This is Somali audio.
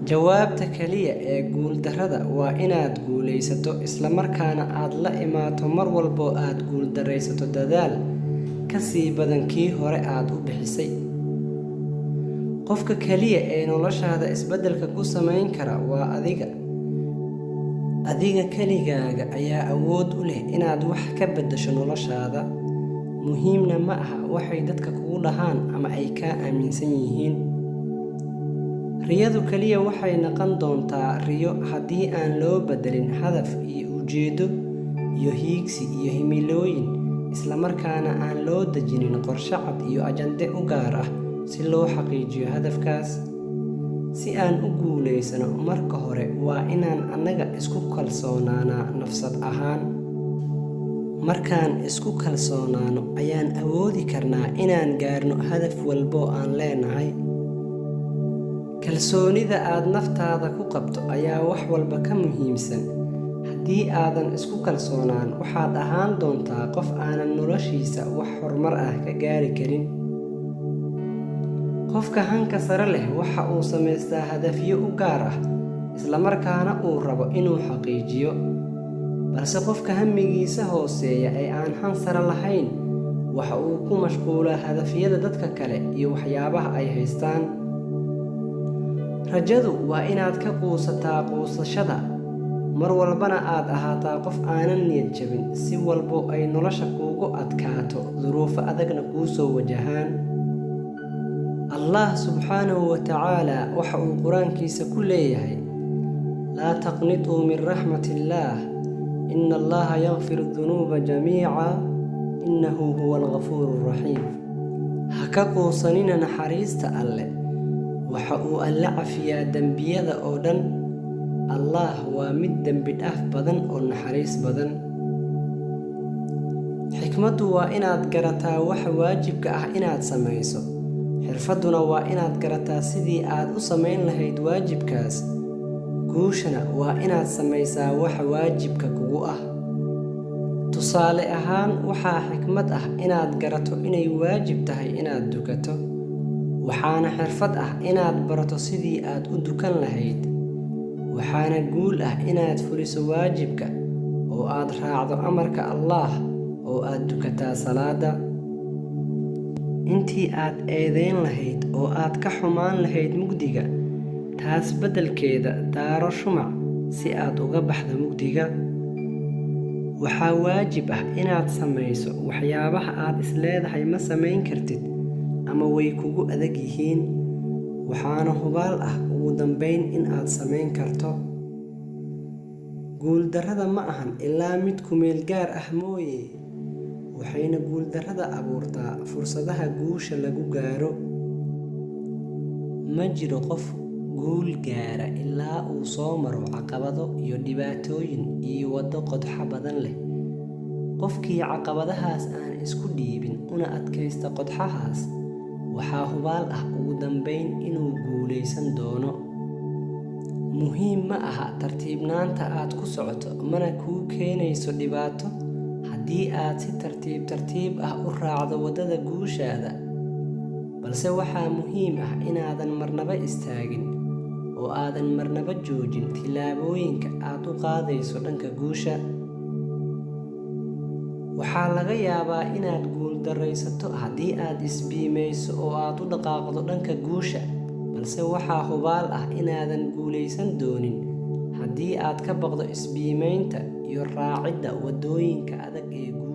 Jawaabta kaliya ee guuldarrada waa inaad guulaysato isla markaana aad la imaato mar walboo aad guuldarraysato dadaal ka sii badan kii hore aad u bixisay. Qofka kaliya ee noloshaada isbeddelka ku samayn kara waa adiga. Adiga keligaaga ayaa awood u leh inaad wax ka beddesho noloshaada. Muhiimna ma aha waxay dadka kugu dhahaan ama ay kaa aaminsan yihiin. Riyadu kaliya waxay noqon doontaa riyo haddii aan loo beddelin hadaf iyo ujeeddo iyo hiigsi iyo himilooyin, isla markaana aan loo dejinin qorshe cad iyo ajande u gaar ah si loo xaqiijiyo hadafkaas. Si aan u guulaysano, marka hore waa inaan annaga isku kalsoonaanaa nafsad ahaan. Markaan isku kalsoonaano ayaan awoodi karnaa inaan gaarno hadaf walboo aan leenahay. Kalsoonida aad naftaada ku qabto ayaa wax walba ka muhiimsan. Haddii aadan isku kalsoonaan, waxaad ahaan doontaa qof aanan noloshiisa wax horumar ah ka gaari karin. Qofka hanka sare leh waxa uu samaystaa hadafyo u gaar ah, isla markaana uu rabo inuu xaqiijiyo. Balse qofka hamigiisa hooseeya ee aan han sare lahayn waxa uu ku mashquulaa hadafyada dadka kale iyo waxyaabaha ay haystaan. Rajadu waa inaad ka quusataa quusashada, mar walbana aad ahaataa qof aanan niyad jabin si walbo ay nolosha kuugu adkaato, duruufo adagna kuu soo wajahaan. Allah subxaanahu wa tacaala waxa uu Qur-aankiisa ku leeyahay: "Laa taqnituu min raxmatillaah, ina Allaha yakfiru dunuuba jamiica, innahu huwa alghafuuru raxiim." Ha ka quusanina naxariista Alle. Waxa uu Alle cafiyaa dembiyada oo dhan. Allah waa mid dembi dhaaf badan oo naxariis badan. Xikmaddu waa inaad garataa waxa waajibka ah inaad samayso. Xirfadduna waa inaad garataa sidii aad u samayn lahayd waajibkaas. Guushana waa inaad samaysaa waxa waajibka kugu ah. Tusaale ahaan, waxaa xikmad ah inaad garato inay waajib tahay inaad dukato. Waxaana xirfad ah inaad barato sidii aad u dukan lahayd. Waxaana guul ah inaad fuliso waajibka oo aad raacdo amarka Allaah oo aad dukataa salaada. Intii aad eedayn lahayd oo aad ka xumaan lahayd mugdiga, taas beddelkeeda daaro shumac si aad uga baxdo mugdiga. Waxaa waajib ah inaad samayso waxyaabaha aad isleedahay ma samayn kartid ama way kugu adag yihiin. Waxaana hubaal ah ugu dambeyn in aad samayn karto. Guuldarrada ma ahan ilaa mid ku meel gaar ah mooye, waxayna guuldarrada abuurtaa fursadaha guusha lagu gaaro. Ma jiro qof guul gaara ilaa uu soo maro caqabado iyo dhibaatooyin iyo waddo qodxo badan leh. Qofkii caqabadahaas aan isku dhiibin una adkaysta qodxahaas, waxaa hubaal ah ugu dambeyn inuu guulaysan doono. Muhiim ma aha tartiibnaanta aad ku socoto, mana kuu keenayso dhibaato haddii aad si tartiib tartiib ah u raacdo waddada guushaada. Balse waxaa muhiim ah inaadan marnaba istaagin oo aadan marnaba joojin tillaabooyinka aad u qaadayso dhanka guusha. Waxaa laga yaabaa inaad guuldarraysato haddii aad isbiimayso oo aad u dhaqaaqdo dhanka guusha, balse waxaa hubaal ah inaadan guulaysan doonin haddii aad ka baqdo isbiimaynta iyo raacidda waddooyinka adag ee guusha.